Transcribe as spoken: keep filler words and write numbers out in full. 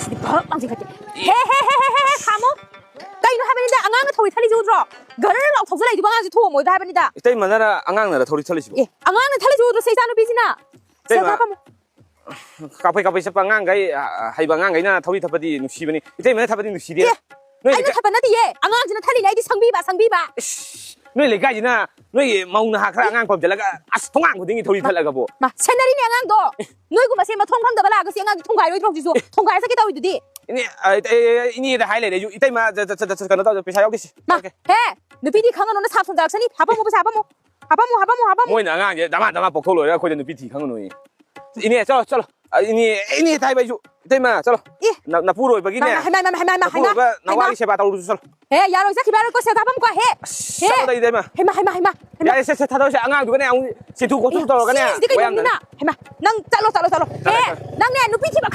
ꯁꯤꯗꯤ ꯚꯛ ꯂꯥꯎ ꯆꯤꯡꯈꯠꯀꯦ꯫ ꯍꯦ, ꯍꯦ, ꯍꯦ, ꯍꯦ, ꯍꯦ, ꯍꯦ, ꯈꯥꯝꯃꯣ꯫ ꯀꯩꯅꯣ ꯍꯥꯏꯕꯅꯤꯗ, ꯑꯉꯥꯡꯅ ꯊꯧꯔꯤ ꯊꯠꯂꯤꯁꯤ ꯎꯗ꯭ꯔꯣ? ꯒꯔ ꯂꯥꯎ ꯊꯧꯖꯜꯂꯛꯏꯗꯨꯕꯨ ꯑꯉꯥꯡꯁꯦ ꯊꯣꯡꯉꯝꯃꯣꯏꯗ꯭ꯔꯥ ꯍꯥꯏꯕꯅꯤꯗ꯫ ꯏꯇꯩꯃꯅꯔ ꯑꯉꯥꯡꯅꯔ ꯊꯧꯔꯤ ꯊꯠꯂꯤꯁꯤꯕꯣ? ꯑꯦ, ꯑꯉꯥꯡꯅ ꯊꯠꯂꯤꯁꯤ ꯎꯗ꯭ꯔꯣ, ꯁꯦ ꯏꯆꯥꯅꯨꯄꯤꯁꯤꯅ? ꯏꯇꯩꯃ, ꯁꯦ, ꯈꯥꯝꯃꯣ꯫ ꯀꯥꯞꯐꯩ ꯀꯥꯞꯐꯩ ꯆꯠꯄ ꯑꯉꯥꯡꯈꯩ, ꯑ, ꯍꯩꯕ ꯑꯉꯥꯡꯈꯩꯅ ꯊꯧꯔꯤ ꯊꯠꯄꯗꯤ ꯅꯨꯡꯁꯤꯕꯅꯤ꯫ ꯏꯇꯩꯃꯅ ꯊꯠꯄꯗꯤ ꯅꯨꯡꯁꯤꯗꯦ꯫ ꯑꯦ, ꯅꯣꯏ ꯑꯩꯅ ꯏꯇꯩ- ꯊꯠꯄ ꯅꯠꯇꯤꯌꯦ, ꯑꯉꯥꯡꯁꯤꯅ ꯊꯠꯂꯤꯅꯦ, ꯑꯩꯗꯤ ꯁꯪꯕꯤꯕ, ꯁꯪꯕꯤꯕ꯫ ꯏꯁ, ꯅꯣꯏ ꯂꯩꯀꯥꯏꯁꯤꯅ ꯅꯣꯏꯒꯤ ꯃꯧ ꯅꯍꯥ ꯈꯔ ꯑꯉꯥꯡ ꯄꯝꯁꯤꯜꯂꯒ ꯑꯁ ꯊꯣꯡꯒꯥꯡ ꯈꯨꯗꯤꯡꯒꯤ ꯊꯧꯔꯤ ꯊꯠꯂꯒꯕꯣ? ꯃꯥ, ꯁꯦꯟꯅꯔꯤꯅꯦ ꯑꯉꯥꯡꯗꯣ꯫ ꯅꯣꯏꯒꯨꯝꯕꯁꯦ ꯃꯊꯣꯡ ꯈꯪꯗꯕ ꯂꯥꯛꯑꯒ ꯁꯤ ꯑꯉꯥꯡꯁꯦ ꯊꯣꯡꯒꯥꯏꯔꯣꯏꯗ꯭ꯔꯣ ꯍꯧꯖꯤꯛꯁꯨ? ꯊꯣꯡꯒꯥꯏꯔ ꯆꯠꯀꯦ ꯇꯧꯔꯤꯗꯨꯗꯤ꯫ ꯏꯅꯦ, ꯑ, ꯑ, ꯑ, ꯏꯅꯦꯗ ꯍꯥꯏ ꯂꯩꯔꯦ꯫ ꯏꯇꯩꯃ, ꯆ-, ꯆ-, ꯆ-, ꯆ-, ꯀꯩꯅꯣ ꯇꯧꯗꯦ, ꯄꯩꯁꯥ ꯌꯥꯎꯗꯦ ꯁꯤ꯫ ꯃꯥ, ꯆꯠꯀꯦ꯫ ꯍꯦ, ꯅꯨꯄꯤꯗꯤ ꯈꯪꯉꯅꯨ, ꯅꯁꯥ ꯁꯣꯟꯖꯔꯛꯁꯅꯤ꯫ ꯍꯥꯄꯝꯃꯨ, ꯄꯩꯁꯥ ꯍꯥꯄꯝꯃꯨ꯫ ꯍꯥꯄꯝꯃꯨ, ꯍꯥꯄꯝꯃꯨ, ꯍꯥꯄꯝꯃꯨ꯫ ꯃꯣꯏꯅ ꯑꯉꯥꯡꯁꯦ ꯗꯃꯥ ꯗꯃꯥ ꯄꯣꯛꯊꯣꯛ ꯂꯣꯏꯔꯦ, ꯑꯩꯈꯣꯏꯗ ꯅꯨꯄꯤ ꯊꯤ ꯈꯪꯉꯅꯨꯌꯦ꯫ ꯏꯅꯦ, ꯆꯠꯂꯣ, ꯆꯠꯂꯣ꯫ ꯑ, ꯏꯅꯦ, ꯏꯅꯦ ꯍꯥꯏꯕ ꯑꯩꯁꯨ꯫ ꯏꯇꯩꯃ, ꯆꯠꯂꯣ꯫ ꯏ꯫ ꯅ-, ꯅꯄꯨꯔꯣꯏꯕꯒꯤꯅꯦ꯫ ꯍꯩꯃꯥ, ꯍꯩꯃꯥ, ꯍꯩꯃꯥ, ꯍꯩꯃꯥ, ꯍꯩꯃꯥ, ꯅꯄꯨꯔꯣꯏꯕ ꯍꯩꯃꯥ꯫ ꯅꯋꯥꯒꯤ ꯁꯦꯕꯥ ꯇꯧꯔꯨꯆꯣ, ꯆꯠꯂꯣ꯫ ꯍꯦ, ꯌꯥꯔꯣꯏ, ꯆꯠꯈꯤꯕ ꯌꯥꯔꯣꯏꯀꯣ, ꯁꯦ, ꯊꯥꯐꯝꯀꯣ, ꯍꯦ꯫ ꯑꯁ, ꯍꯦ꯫ ꯆꯠꯂꯣꯗ, ꯏꯇꯩꯃ꯫ ꯍꯩꯃꯥ, ꯍꯩꯃꯥ, ꯍꯩꯃꯥ, ꯍꯩꯃꯥ꯫ ꯌꯥꯔꯦ, ꯁꯦ, ꯁꯦ, ꯊꯥꯗꯣꯛꯑꯁꯦ, ꯑꯉꯥꯡꯗꯨꯒꯅꯦ ꯑꯃꯨꯛ ꯆꯤꯟꯊꯨ ꯈꯣꯠꯊꯨ ꯇꯧꯔꯒꯅꯦ, ꯁꯤꯁꯤꯗꯤ ꯀꯩꯅꯣꯅꯤꯅ꯫ ꯋꯥꯌꯥꯝꯅꯅꯤ꯫ ꯍꯩꯃꯥ, ꯅꯪ ꯆꯠꯂꯣ, ꯆꯠꯂꯣ, ꯆꯠꯂꯣ꯫ ꯆꯠꯂꯣ, ꯍꯦ, ꯆꯠꯂꯣ꯫ ꯅꯪꯅꯦ, ꯅꯨꯄꯤ ꯊꯤꯕ